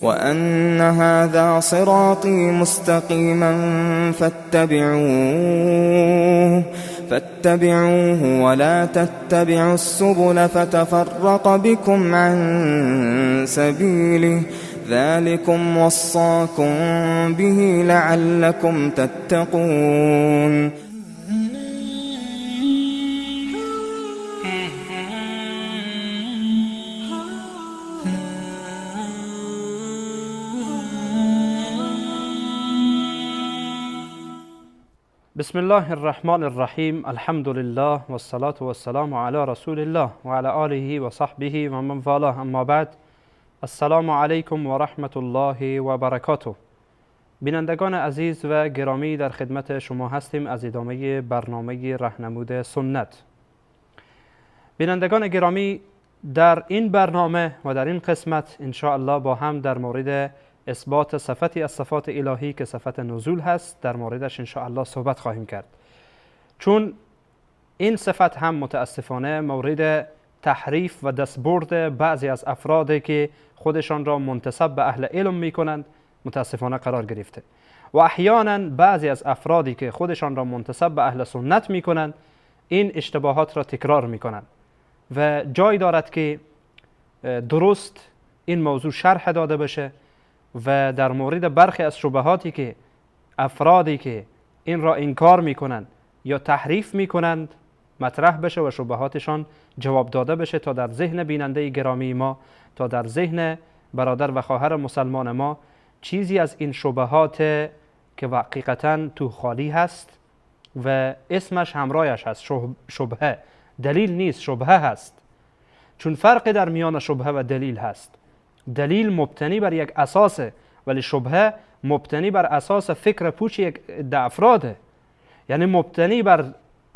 وأن هذا صراطي مستقيما فاتبعوه ولا تتبعوا السبل فتفرق بكم عن سبيله ذلكم وصاكم به لعلكم تتقون. بسم الله الرحمن الرحیم. الحمد لله والصلاة والسلام علی رسول الله و علی آله و صحبه و من والاه. اما بعد، السلام علیکم و رحمت الله و برکاته. بینندگان عزیز و گرامی، در خدمت شما هستیم از ادامه برنامه رهنمود سنت. بینندگان گرامی، در این برنامه و در این قسمت ان شاء الله با هم در مورد اثبات صفتی از صفات الهی که صفت نزول هست در موردش ان شاء الله صحبت خواهیم کرد. چون این صفت هم متاسفانه مورد تحریف و دستبرد بعضی از افرادی که خودشان را منتسب به اهل علم میکنند متاسفانه قرار گرفته و احیانا بعضی از افرادی که خودشان را منتسب به اهل سنت میکنند این اشتباهات را تکرار میکنند و جای دارد که درست این موضوع شرح داده بشه و در مورد برخی از شبهاتی که افرادی که این را انکار میکنند یا تحریف میکنند مطرح بشه و شبهاتشان جواب داده بشه تا در ذهن بیننده گرامی ما، تا در ذهن برادر و خواهر مسلمان ما چیزی از این شبهات که حقیقتا تو خالی هست و اسمش همراهش هست، شبهه، دلیل نیست، شبهه هست. چون فرق در میان شبهه و دلیل هست. دلیل مبتنی بر یک اساسه، ولی شبهه مبتنی بر اساس فکر پوچ یک عده افراده، یعنی مبتنی بر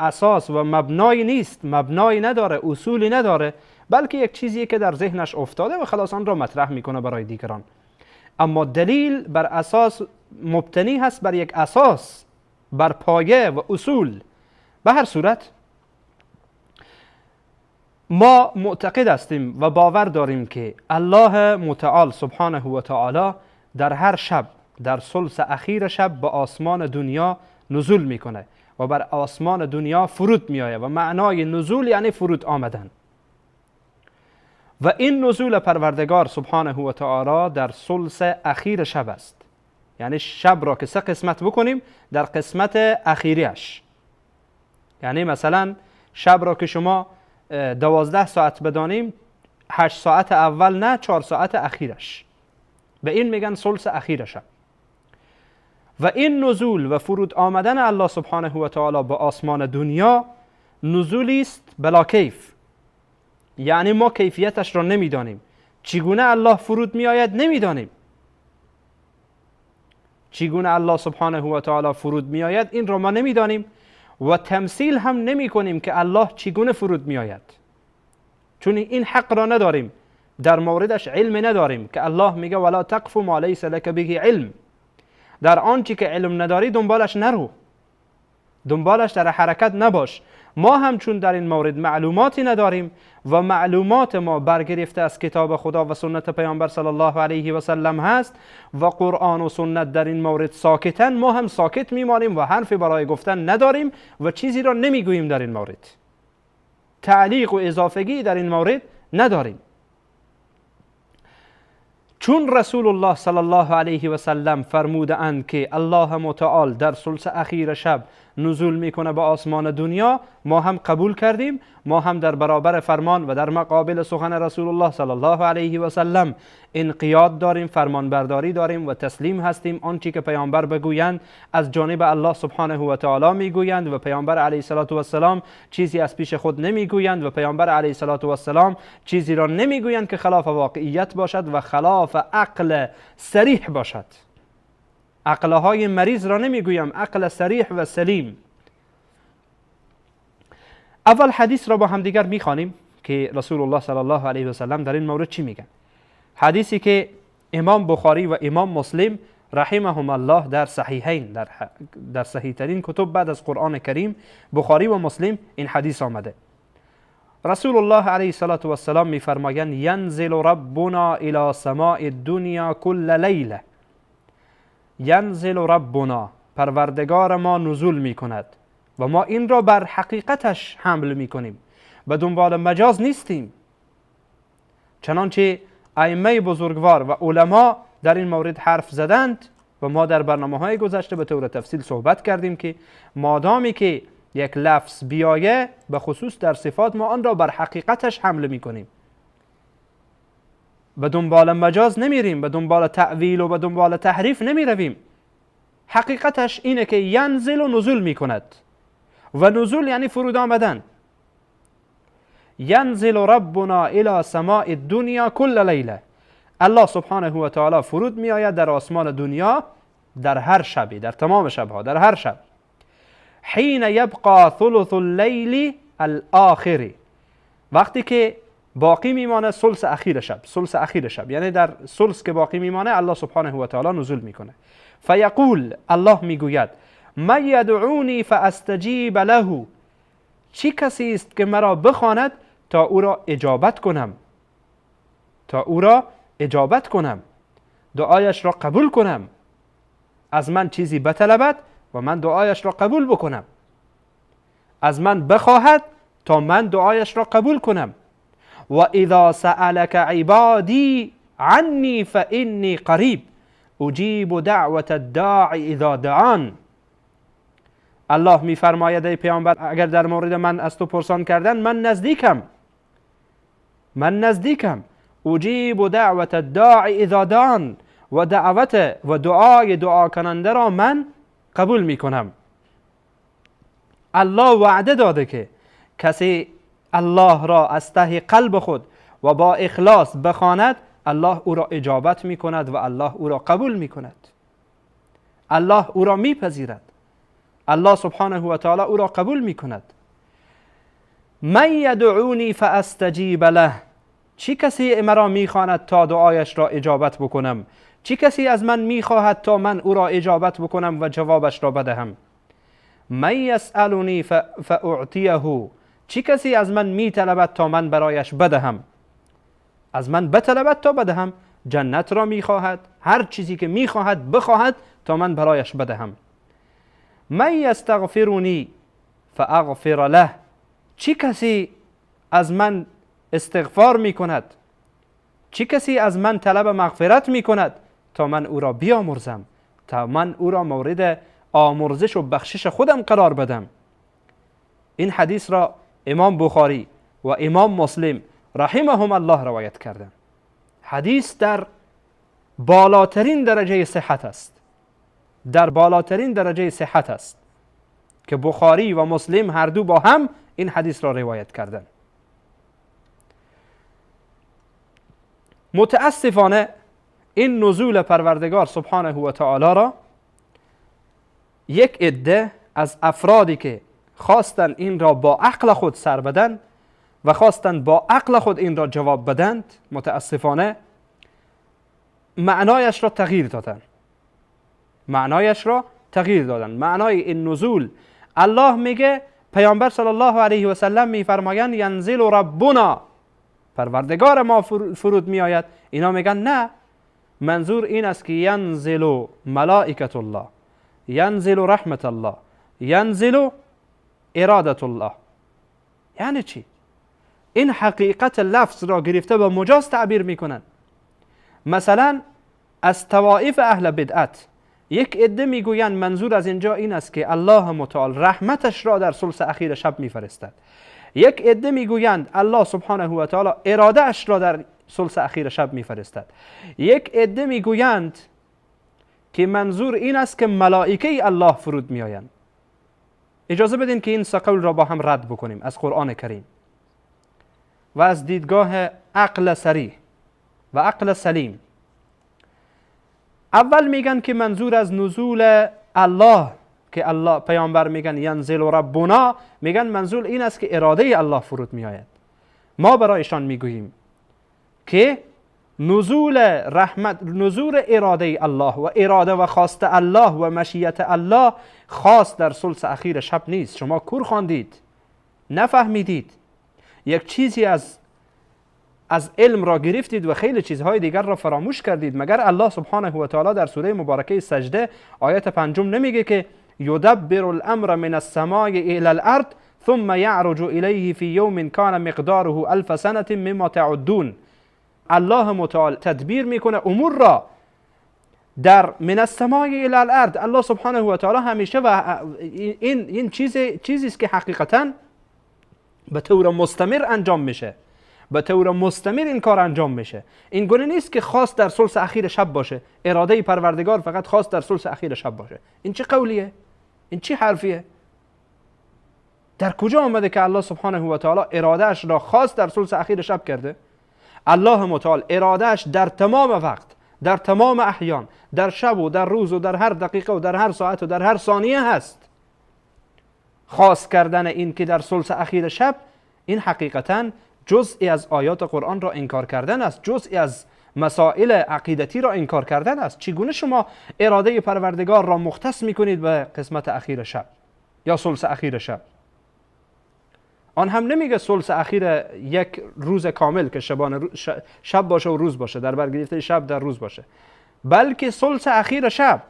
اساس و مبنایی نیست، مبنایی نداره، اصولی نداره، بلکه یک چیزیه که در ذهنش افتاده و خلاص آن را مطرح میکنه برای دیگران. اما دلیل بر اساس مبتنی هست بر یک اساس، بر پایه و اصول. به هر صورت ما معتقد هستیم و باور داریم که الله متعال سبحانه و تعالی در هر شب، در ثلث اخیر شب به آسمان دنیا نزول میکنه و بر آسمان دنیا فرود میآید و معنای نزول یعنی فرود آمدن. و این نزول پروردگار سبحانه و تعالی در ثلث اخیر شب است، یعنی شب را که سه قسمت بکنیم در قسمت اخیریش، یعنی مثلا شب را که شما 12 ساعت بدانیم، 8 ساعت اول نه، 4 ساعت اخیرش، به این میگن ثلث اخیر شب. و این نزول و فرود آمدن الله سبحانه و تعالی به آسمان دنیا نزولی است بلا کیف، یعنی ما کیفیتش را نمیدانیم، چگونه الله فرود میآید نمیدانیم، چگونه الله سبحانه و تعالی فرود میآید این را ما نمیدانیم و تمثیل هم نمی کنیم که الله چگونه فرود می آید، چون این حق را نداریم، در موردش علم نداریم که الله میگه ولا تقف ما لیس لک به علم، در آنچه که علم نداری دنبالش نرو، دنبالش در حرکت نباش. ما هم چون در این مورد معلوماتی نداریم و معلومات ما برگرفته از کتاب خدا و سنت پیامبر صلی الله علیه و سلم هست و قرآن و سنت در این مورد ساکتن، ما هم ساکت میمانیم و حرفی برای گفتن نداریم و چیزی را نمیگوییم در این مورد، تعلیق و اضافگی در این مورد نداریم. چون رسول الله صلی الله علیه و سلم فرموده اند که الله متعال در ثلث اخیر شب نزول میکنه به آسمان دنیا، ما هم قبول کردیم، ما هم در برابر فرمان و در مقابل سخن رسول الله صلی الله علیه و سلم انقیاد داریم، فرمان برداری داریم و تسلیم هستیم. آنچه که پیامبر بگویند از جانب الله سبحانه و تعالی میگویند و پیامبر علیه الصلاة والسلام چیزی از پیش خود نمیگویند و پیامبر علیه الصلاة والسلام چیزی را نمیگویند که خلاف واقعیت باشد و خلاف عقل صریح باشد. عقلهای مریض را نمیگویم، عقل صریح و سلیم. اول حدیث را با همدیگر میخوانیم که رسول الله صلی الله علیه و سلم در این مورد چی میگن. حدیثی که امام بخاری و امام مسلم رحمهم الله در صحیحین، در صحیح ترین کتب بعد از قرآن کریم، بخاری و مسلم این حدیث آمده. رسول الله علیه الصلاة والسلام میفرمایند ینزل ربنا الی سماء الدنیا کل لیله. ینزل ربنا، پروردگار ما نزول میکند و ما این را بر حقیقتش حمل میکنیم، به دنبال مجاز نیستیم. چنانچه ائمه بزرگوار و علما در این مورد حرف زدند و ما در برنامه های گذشته به طور تفصیل صحبت کردیم که مادامی که یک لفظ بیایه به خصوص در صفات، ما آن را بر حقیقتش حمل میکنیم، به دنبال مجاز نمیریم، به دنبال تأویل و به دنبال تحریف نمیرویم. حقیقتش اینه که ینزل و نزول میکند و نزول یعنی فرود آمدن. ینزل ربنا الی سماء الدنیا کل لیله. الله سبحانه و تعالی فرود میآید در آسمان دنیا در هر شبی، در تمام شبها، در هر شب. حین یبقى ثلث اللیل الاخر، وقتی که باقی میمانه ثلث اخیر شب، ثلث اخیر شب یعنی در ثلث که باقی میمانه الله سبحانه و تعالی نزول میکنه. فیقول، الله میگوید من یدعونی فاستجیب له، چی کسی است که مرا بخواند تا او را اجابت کنم، تا او را اجابت کنم، دعایش را قبول کنم، از من چیزی بطلبد و من دعایش را قبول بکنم، از من بخواهد تا من دعایش را قبول کنم. و اذا سألك عبادی عنی فانی قریب اجیب دعوة الداع اذا دعان. الله میفرماید ای پیامبر اگر در مورد من از تو پرسان کردن، من نزدیکم، من نزدیکم. اجیب دعوة الداع اذا دعان، و دعوت و دعای دعا کننده را من قبول میکنم. الله وعده داده که کسی الله را از ته قلب خود و با اخلاص بخواند، الله او را اجابت میکند و الله او را قبول میکند، الله او را میپذیرد، الله سبحانه و تعالی او را قبول میکند. من یدعونی فاستجیب له، چی کسی مرا میخواند تا دعایش را اجابت بکنم؟ چی کسی از من میخواهد تا من او را اجابت بکنم و جوابش را بدهم؟ من یسألنی فاعطیه، چی کسی از من میطلبد تا من برایش بدهم؟ از من بطلبد تا بدهم. جنت را میخواهد، هر چیزی که میخواهد بخواهد تا من برایش بدهم. من یستغفرنی فاغفر له، چی کسی از من استغفار میکند، چی کسی از من طلب مغفرت میکند تا من او را بیامرزم، تا من او را مورد آمرزش و بخشش خودم قرار بدم. این حدیث را امام بخاری و امام مسلم رحمهم الله روایت کردند. حدیث در بالاترین درجه صحت است، در بالاترین درجه صحت است که بخاری و مسلم هر دو با هم این حدیث را روایت کردند. متاسفانه این نزول پروردگار سبحانه و تعالی را یک عده از افرادی که خواستن این را با عقل خود سر بدن و خواستن با عقل خود این را جواب بدند، متاسفانه معنایش را تغییر دادن، معنایش را تغییر دادن. معنای این نزول، الله میگه، پیامبر صلی الله علیه و سلم میفرمایند ینزل ربنا، پروردگار ما فرود میآید. اینا میگن نه، منظور این است که ینزل ملائکت الله، ینزل رحمت الله، ینزل ارادت الله. یعنی چی؟ این حقیقت لفظ را گرفته به مجاز تعبیر میکنن. مثلا از طوائف اهل بدعت یک عده میگویند منظور از اینجا این است که الله متعال رحمتش را در ثلث اخیر شب میفرستد. یک عده میگویند الله سبحانه و تعالی اراده اش را در ثلث اخیر شب میفرستد. یک عده میگویند که منظور این است که ملائکه الله فرود میآیند. اجازه بدین که این سه قول را با هم رد بکنیم از قرآن کریم و از دیدگاه عقل صریح و عقل سلیم. اول میگن که منظور از نزول الله که الله پیامبر میگن ینزل ربنا، میگن منظور این است که اراده الله فرود میآید. ما برایشان میگوییم که نزول رحمت، نزول اراده الله و اراده و خواست الله و مشیت الله خاص در ثلث اخیر شب نیست. شما کور خواندید، نفهمیدید، یک چیزی از علم را گرفتید و خیلی چیزهای دیگر را فراموش کردید. مگر الله سبحانه و تعالی در سوره مبارکه سجده آیت 5 نمیگه که یدبر الامر من السماء الى الارض ثم یعرج الیه فی یوم کان مقداره الف سنة مما تعدون. الله متعال تدبیر میکنه امور را در من السماء الی الارض. الله سبحانه و تعالی همیشه و این چیزی است که حقیقتا به طور مستمر انجام میشه، به طور مستمر این کار انجام میشه. این گونه نیست که خاص در ثلث اخیر شب باشه، اراده پروردگار فقط خاص در ثلث اخیر شب باشه. این چه قولیه؟ این چه حرفیه؟ در کجا آمده که الله سبحانه و تعالی اراده اش را خاص در ثلث اخیر شب کرده؟ الله متعال ارادهش در تمام وقت، در تمام احیان، در شب و در روز و در هر دقیقه و در هر ساعت و در هر ثانیه هست. خاص کردن این که در ثلث اخیر شب، این حقیقتا جزئی از آیات قرآن را انکار کردن است، جزئی از مسائل عقیدتی را انکار کردن است. چگونه شما اراده پروردگار را مختص میکنید به قسمت اخیر شب یا ثلث اخیر شب؟ آن هم نمیگه ثلث اخیر یک روز کامل که شب باشه و روز باشه، در برگرفته شب در روز باشه، بلکه ثلث اخیر شب.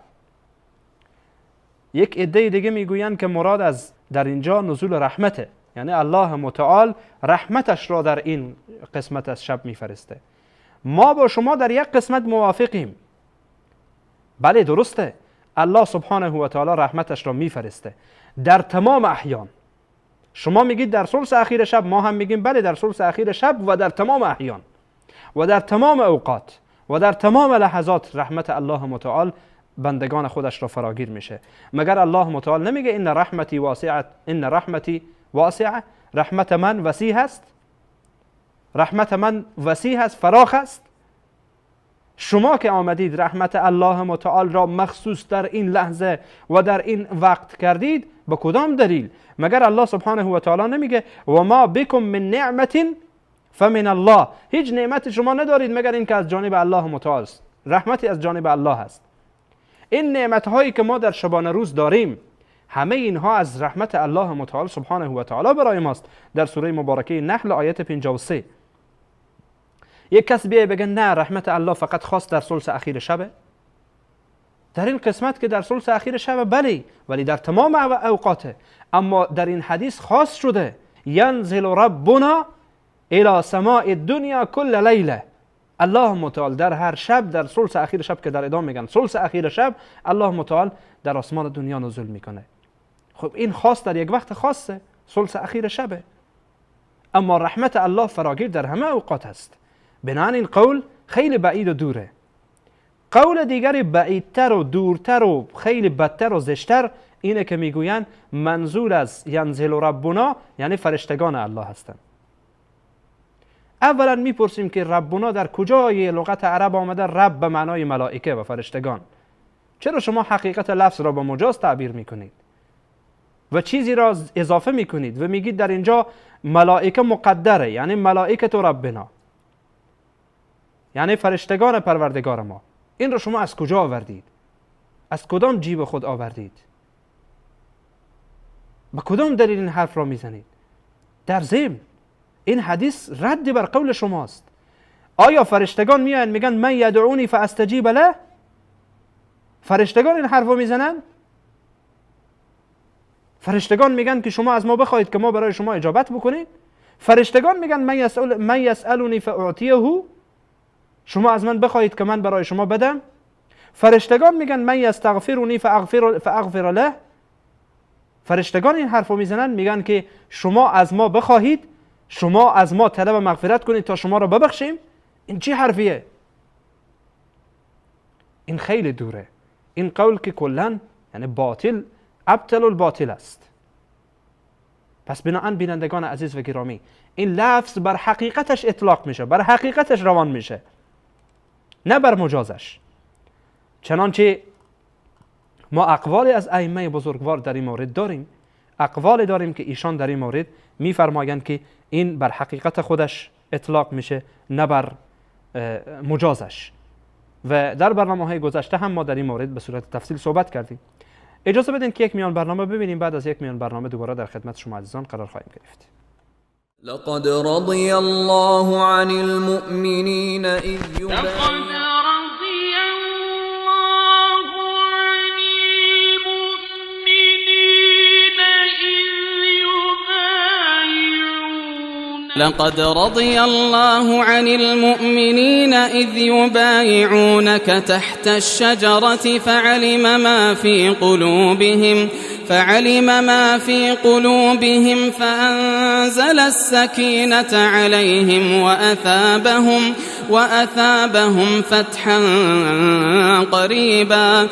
یک عده دیگه میگویند که مراد از در اینجا نزول رحمته، یعنی الله متعال رحمتش را در این قسمت از شب میفرسته. ما با شما در یک قسمت موافقیم، بله درسته، الله سبحانه و تعالی رحمتش را میفرسته در تمام احیان. شما میگید در ثلث اخیر شب، ما هم میگیم بله در ثلث اخیر شب و در تمام احیان و در تمام اوقات و در تمام لحظات رحمت الله متعال بندگان خودش را فراگیر میشه. مگر الله متعال نمیگه ان رحمتی واسعه، ان رحمتی واسعه، رحمت من وسیع است، رحمت من وسیع است، فراخ است. شما که آمدید رحمت الله متعال را مخصوص در این لحظه و در این وقت کردید، به کدام دلیل؟ مگر الله سبحانه و تعالی نمیگه و ما بكم من نعمت فمن الله، هیچ نعمت شما ندارید مگر اینکه از جانب الله متعال است، رحمتی از جانب الله است. این نعمت هایی که ما در شبانه روز داریم، همه اینها از رحمت الله متعال سبحانه و تعالی برای ماست. در سوره مبارکه نحل آیت 53 یک کس بیای بگه نه رحمت الله فقط خاص در ثلث اخیر شبه، در این قسمت که در ثلث اخیر شب بله، ولی در تمام اوقاته. اما در این حدیث خاص شده ینزل ربنا الی سماء الدنیا کل لیله، الله متعال در هر شب در ثلث اخیر شب که در ادامه میگن ثلث اخیر شب، الله متعال در آسمان دنیا نزول میکنه. خب این خاص در یک وقت خاصه، ثلث اخیر شبه، اما رحمت الله فراگیر در همه اوقات است. بنابراین این قول خیلی بعید و دوره. قول دیگری بعیدتر و دورتر و خیلی بدتر و زشتر اینه که میگویند منظور از ینزل ربنا یعنی فرشتگان الله هستند. اولا میپرسیم که ربنا در کجای لغت عرب آمده؟ رب به معنای ملائکه و فرشتگان. چرا شما حقیقت لفظ را به مجاز تعبیر میکنید و چیزی را اضافه میکنید و میگید در اینجا ملائکه مقدره، یعنی ملائکه ربنا، یعنی فرشتگان پروردگار ما؟ این را شما از کجا آوردید؟ از کدام جیب خود آوردید؟ به کدام دلیل این حرف را میزنید؟ در ضمن این حدیث رد بر قول شماست. آیا فرشتگان میان میگن من یدعونی فاستجیب له؟ فرشتگان این حرف رو میزنن؟ فرشتگان میگن که شما از ما بخواهید که ما برای شما اجابت بکنیم؟ فرشتگان میگن من یسألونی فاعطیه، شما از من بخواهید که من برای شما بدم؟ فرشتگان میگن من یستغفرنی فاغفر له. فرشتگان این حرفو میزنن، میگن که شما از ما بخواهید، شما از ما طلب مغفرت کنید تا شما را ببخشیم. این چی حرفیه؟ این خیلی دوره. این قول که کلا یعنی باطل، ابطل الباطل است. پس بناهن بینندگان عزیز و گرامی، این لفظ بر حقیقتش اطلاق میشه، بر حقیقتش روان میشه، نه بر مجازش. چنانچه ما اقوالی از ائمه بزرگوار در این مورد داریم، اقوالی داریم که ایشان در این مورد میفرمایند که این بر حقیقت خودش اطلاق میشه، نه بر مجازش. و در برنامه‌های گذشته هم ما در این مورد به صورت تفصیل صحبت کردیم. اجازه بدین که یک میان برنامه ببینیم، بعد از یک میان برنامه دوباره در خدمت شما عزیزان قرار خواهیم گرفت. لقد رضی الله عن المؤمنین اذ لقد رضي الله عن المؤمنين إذ يبايعونك تحت الشجرة فعلم ما في قلوبهم فأنزل السكينة عليهم وأثابهم فتحا قريبا.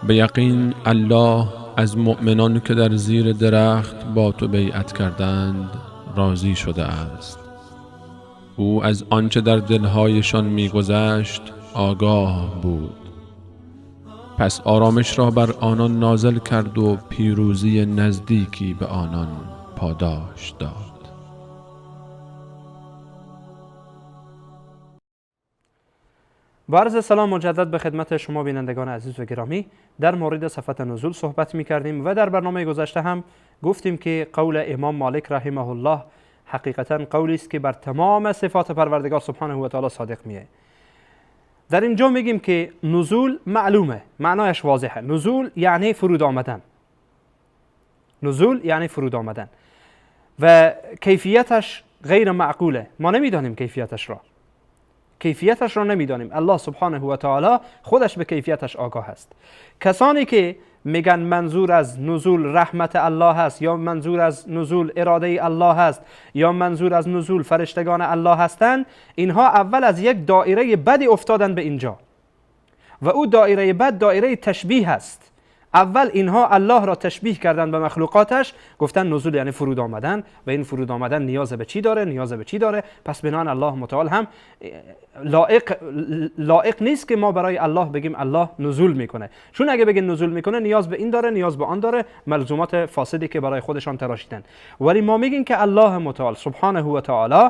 به یقین الله از مؤمنان که در زیر درخت با تو بیعت کردند راضی شده است. او از آنچه در دلهایشان می‌گذشت آگاه بود. پس آرامش را بر آنان نازل کرد و پیروزی نزدیکی به آنان پاداش داد. با عرض سلام مجدد به خدمت شما بینندگان عزیز و گرامی، در مورد صفت نزول صحبت می‌کردیم و در برنامه گذشته هم گفتیم که قول امام مالک رحمه الله حقیقتا قولی است که بر تمام صفات پروردگار سبحانه و تعالی صادق میه. در اینجا میگیم که نزول معلومه، معنایش واضحه. نزول یعنی فرود آمدن، نزول یعنی فرود آمدن و کیفیتش غیر معقوله. ما نمیدانیم کیفیتش را، کیفیتش را نمیدانیم. الله سبحانه و تعالی خودش به کیفیتش آگاه است. کسانی که میگن منظور از نزول رحمت الله هست، یا منظور از نزول اراده الله هست، یا منظور از نزول فرشتگان الله هستند، اینها اول از یک دایره بدی افتادن به اینجا و او دایره بد دایره تشبیه هست. اول اینها الله را تشبیه کردن به مخلوقاتش، گفتن نزول یعنی فرود آمدن و این فرود آمدن نیاز به چی داره، نیاز به چی داره. پس بنان الله متعال هم لایق نیست که ما برای الله بگیم الله نزول میکنه، چون اگه بگیم نزول میکنه نیاز به این داره، نیاز به آن داره، ملزومات فاسدی که برای خودشان تراشیدن. ولی ما میگیم که الله متعال سبحانه و تعالی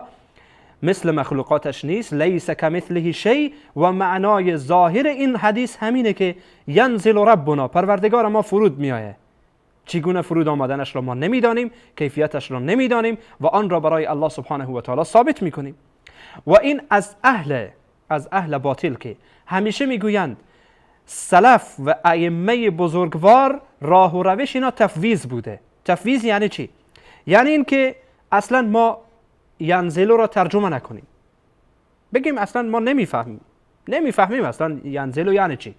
مثل مخلوقاتش نیست، لیس کمثله شیء، و معنای ظاهر این حدیث همینه که ینزل ربنا، پروردگار ما فرود میآید. چگونه فرود آمدنش را ما نمیدانیم، کیفیتش را نمیدانیم و آن را برای الله سبحانه و تعالی ثابت میکنیم. و این از اهل باطل که همیشه میگویند سلف و ائمه بزرگوار راه و روش اینا تفویض بوده. تفویض یعنی چی؟ یعنی این که اصلا ما ینزلو را ترجمه نکنیم، بگیم اصلا ما نمیفهمیم اصلا ینزلو یعنی چی،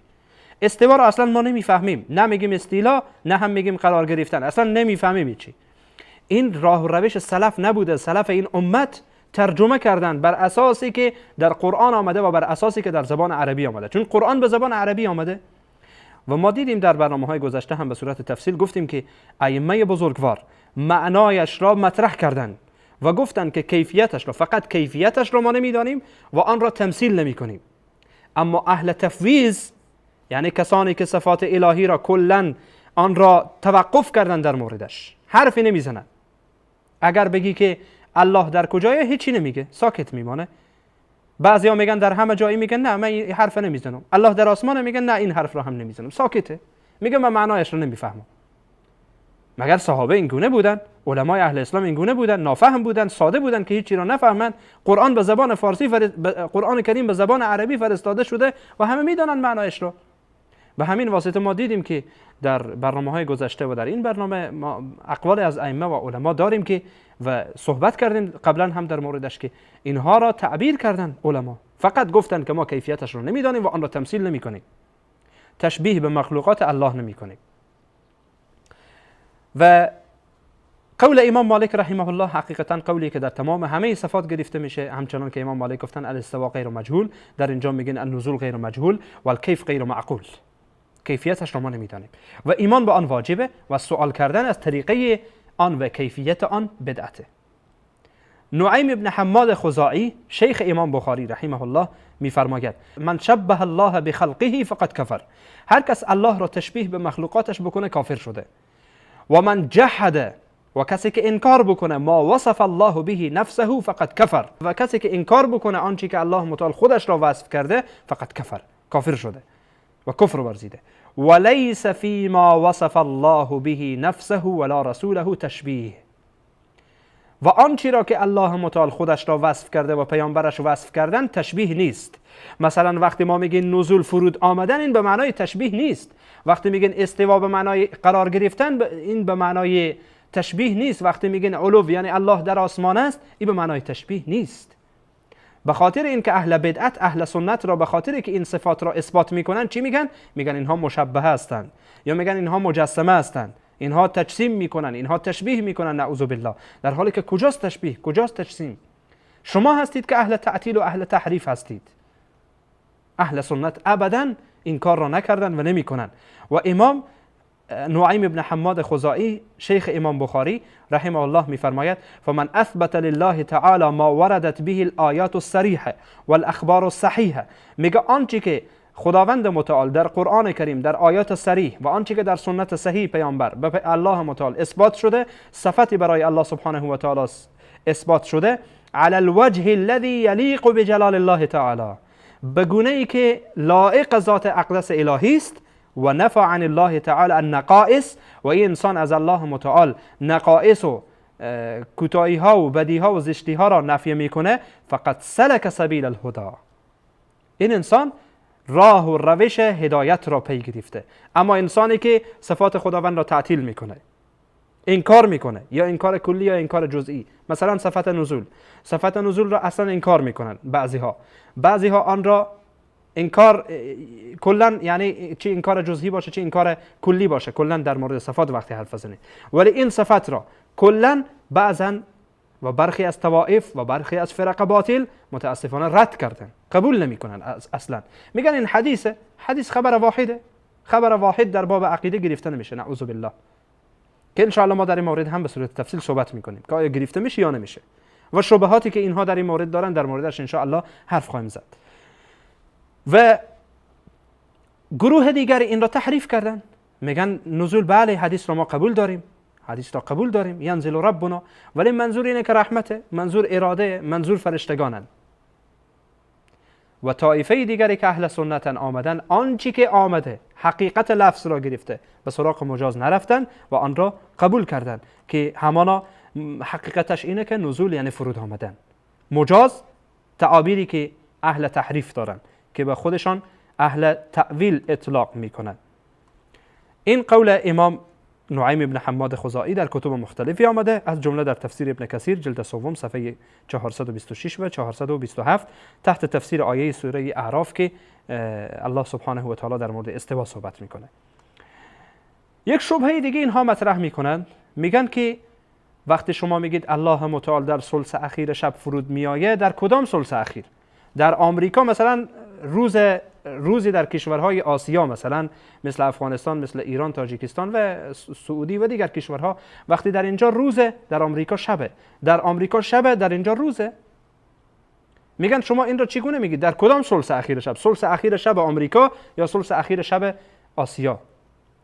استوا را اصلا ما نمیفهمیم، نه میگیم استیلا، نه هم میگیم قرار گرفتن، اصلا نمیفهمیم چی. این راه و روش سلف نبوده. سلف این امت ترجمه کردن بر اساسی که در قرآن آمده و بر اساسی که در زبان عربی آمده، چون قرآن به زبان عربی آمده. و ما دیدیم در برنامه‌های گذشته هم به صورت تفصیل گفتیم که ائمه بزرگوار معنایش را مطرح کردند و گفتند که کیفیتش را، فقط کیفیتش را ما نمیدانیم و آن را تمثیل نمی کنیم. اما اهل تفویض، یعنی کسانی که صفات الهی را کلا آن را توقف کردن در موردش، حرفی نمیزنند. اگر بگی که الله در کجایه، هیچی نمیگه، ساکت میمانه. بعضیا میگن در همه جایی، میگن نه من این حرف نمیزنم. الله در آسمانه، میگن نه این حرف را هم نمیزنم، ساکته، میگه من معنایش را نمیفهمم. مگر صحابه این گونه بودن؟ علمای اهل اسلام این گونه بودن؟ نافهم بودن، ساده بودن که هیچی را نفهمند. قرآن به زبان فارسی قرآن کریم به زبان عربی فرستاده شده و همه میدانند معنایش را. به همین واسطه ما دیدیم که در برنامه های گذشته و در این برنامه ما اقوال از ائمه و علما داریم که و صحبت کردیم قبلا هم در موردش که اینها را تعبیر کردن علما، فقط گفتن که ما کیفیتش را نمیدانیم و آن را تمثیل نمیکنیم، تشبیه به مخلوقات الله نمیکنیم. و قول امام مالک رحمه الله حقیقتا قولی که در تمام همه صفات گرفته میشه، همچنان که امام مالک گفتن الاستواء غیر مجهول، در اینجا میگن النزول غیر مجهول و الکیف غیر معقول، کیفیتش را ما نمیدانیم و ایمان به آن واجبه و سوال کردن از طریقه آن و کیفیت آن بدعته. نعیم ابن حماد خزاعی شیخ امام بخاری رحمه الله میفرماید من شبه الله بخلقه فقد کفر، هر کس الله را تشبیه به مخلوقاتش بکنه کافر شده. و من جحد، و کسی که انکار بکنه ما وصف الله به نفسه فقد کفر، و کسی که انکار بکنه آنچه که الله متعال خودش را وصف کرده فقد کفر، کافر شده و کفر ورزیده. ولیس فیما وصف الله به نفسه ولا رسوله تشبیه، و آنچه را که الله متعال خودش را وصف کرده و پیامبرش وصف کردن تشبیه نیست. مثلا وقتی ما میگیم نزول فرود آمدن، این به معنای تشبیه نیست. وقتی میگن استوا به معنای قرار گرفتن، این به معنای تشبیه نیست. وقتی میگن علو یعنی الله در آسمان است، این به معنای تشبیه نیست. به خاطر اینکه اهل بدعت اهل سنت را به خاطر که این صفات را اثبات میکنن چی میگن؟ میگن اینها مشبهه هستند، یا میگن اینها مجسمه هستند، اینها تجسیم میکنن، اینها تشبیه میکنن، نعوذ بالله. در حالی که کجاست تشبیه، کجاست تجسیم؟ شما هستید که اهل تعطیل و اهل تحریف هستید. اهل سنت ابدا این کار را نکردن و نمیکنن. و امام نعیم ابن حماد خزاعی شیخ امام بخاری رحمه الله میفرماید فمن اثبت لله تعالی ما وردت به الآیات الصریحه والاخبار الصحیحه، میگه آنچه که خداوند متعال در قرآن کریم در آیات صریح و آنچه که در سنت صحیح پیامبر به الله متعال اثبات شده، صفتی برای الله سبحانه و تعالی اثبات شده، علی الوجه الذی یلیق بجلال الله تعالی، به گونه ای که لایق ذات اقدس الهی است، و نفع عن الله تعالی النقائص، و این انسان از الله متعال نقائص و کوتاهی ها و بدی ها و زشتی ها را نفی میکنه، فقط سلک سبیل الهدی، این انسان راه و روش هدایت را پی گرفته. اما انسانی که صفات خداوند را تعطیل میکنه، انکار میکنه، یا انکار کلی یا انکار جزئی، مثلا صفت نزول، صفت نزول را اصلا انکار میکنن بعضی ها آن را انکار کلا، یعنی چه انکار جزئی باشه چه انکار کلی باشه، کلا در مورد صفات وقتی حرف بزنید، ولی این صفت را کلا بعضا و برخی از طوائف و برخی از فرق باطل متاسفانه رد کردن، قبول نمیکنن اصلا، میگن این حدیثه، حدیث خبر واحده، خبر واحد در باب عقیده گرفته نمیشه، نعوذ بالله، که انشاءالله ما در این مورد هم به صورت تفصیل صحبت میکنیم که آیا گرفته میشه یا نمیشه و شبهاتی که اینها در این مورد دارن در موردش انشاءالله حرف خواهیم زد. و گروه دیگر این را تحریف کردن، میگن نزول بله حدیث را ما قبول داریم، حدیث را قبول داریم، ینزل ربنا، ولی منظور اینه که رحمته، منظور اراده، منظور فرشتگانن. و طایفه دیگری که اهل سنتن آمدن، آنچه که آمده حقیقت لفظ را گرفته، به سراغ مجاز نرفتن و آن را قبول کردن که همانا حقیقتش اینه که نزول یعنی فرود آمدن. مجاز تعابیری که اهل تحریف دارن که به خودشان اهل تأویل اطلاق میکنن. این قول امام نعیم ابن حماد خزاعی در کتب مختلفی آمده، از جمله در تفسیر ابن کثیر جلد سوم صفحه 426 و 427 تحت تفسیر آیه سوره اعراف که الله سبحانه و تعالی در مورد استوا صحبت میکنه. یک شبهه دیگه اینها مطرح میکنن، میگن که وقتی شما میگید الله متعال در ثلث اخیر شب فرود میآید، در کدام ثلث اخیر؟ در آمریکا مثلا روزی در کشورهای آسیا مثلا مثل افغانستان، مثل ایران، تاجیکستان و سعودی و دیگر کشورها، وقتی در اینجا روزه در آمریکا شبه، در آمریکا شبه در اینجا روزه. میگن شما این را چگونه میگید؟ در کدام ثلث اخیر شب؟ ثلث اخیر شب آمریکا یا ثلث اخیر شب آسیا،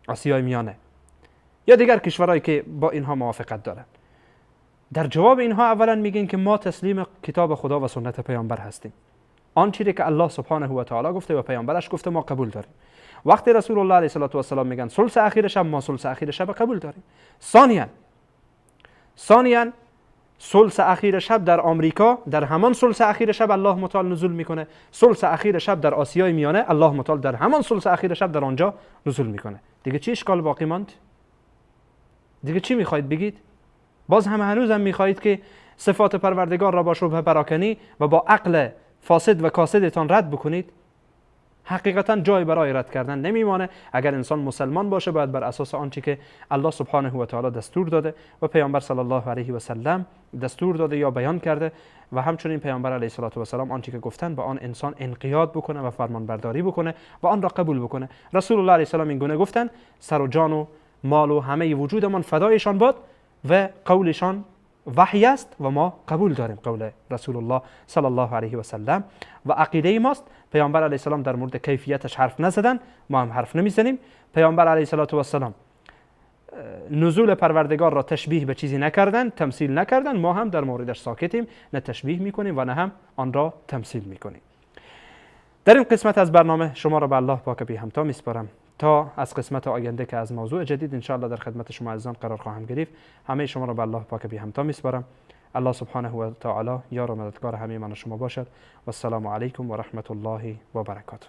آسیای میانه یا دیگر کشورهایی که با اینها موافقت دارن؟ در جواب اینها اولا میگن که ما تسلیم کتاب خدا و سنت پیامبر هستیم، آن چیزی که الله سبحانه و تعالی گفته و پیامبرش گفته ما قبول داریم. وقتی رسول الله علیه الصلاة والسلام میگن ثلث اخیر شب، ما ثلث اخیر شب قبول داریم. ثانیا ثلث اخیر شب در آمریکا در همان ثلث اخیر شب الله متعال نزول میکنه، ثلث اخیر شب در آسیای میانه الله متعال در همان ثلث اخیر شب در آنجا نزول میکنه. دیگه چی اشکال باقی ماند؟ دیگه چی میخواید بگید؟ باز هم هنوزم میخواهید که صفات پروردگار را با شبهه پراکنی و با عقل فاسد و کاسدتان رد بکنید؟ حقیقتا جای برای رد کردن نمیمانه. اگر انسان مسلمان باشه باید بر اساس آنچه که الله سبحانه و تعالی دستور داده و پیامبر صلی الله علیه و سلم دستور داده یا بیان کرده و همچنین پیامبر علیه الصلاة و السلام آنچه که گفتن با آن انسان انقیاد بکنه و فرمانبرداری بکنه و آن را قبول بکنه. رسول الله علیه السلام این گونه گفتن: سر و جان و مال و همه وجودمان فدایشان باد و قولشان وحی است و ما قبول داریم قول رسول الله صلی الله علیه و سلم و عقیده ماست. پیامبر علیه السلام در مورد کیفیتش حرف نزدن، ما هم حرف نمیزنیم. پیامبر علیه السلام نزول پروردگار را تشبیه به چیزی نکردن، تمثیل نکردن، ما هم در موردش ساکتیم، نه تشبیه میکنیم و نه هم آن را تمثیل میکنیم. در این قسمت از برنامه شما را به الله پاک بی همتا میسپارم تا از قسمت آینده که از موضوع جدید انشاءالله در خدمت شما عزیزان قرار خواهم گرفت. همه شما را به الله پاک بی همتا میسپارم. الله سبحانه و تعالی یار و مددگار همه من و شما باشد. و السلام علیکم و رحمت الله و برکاته.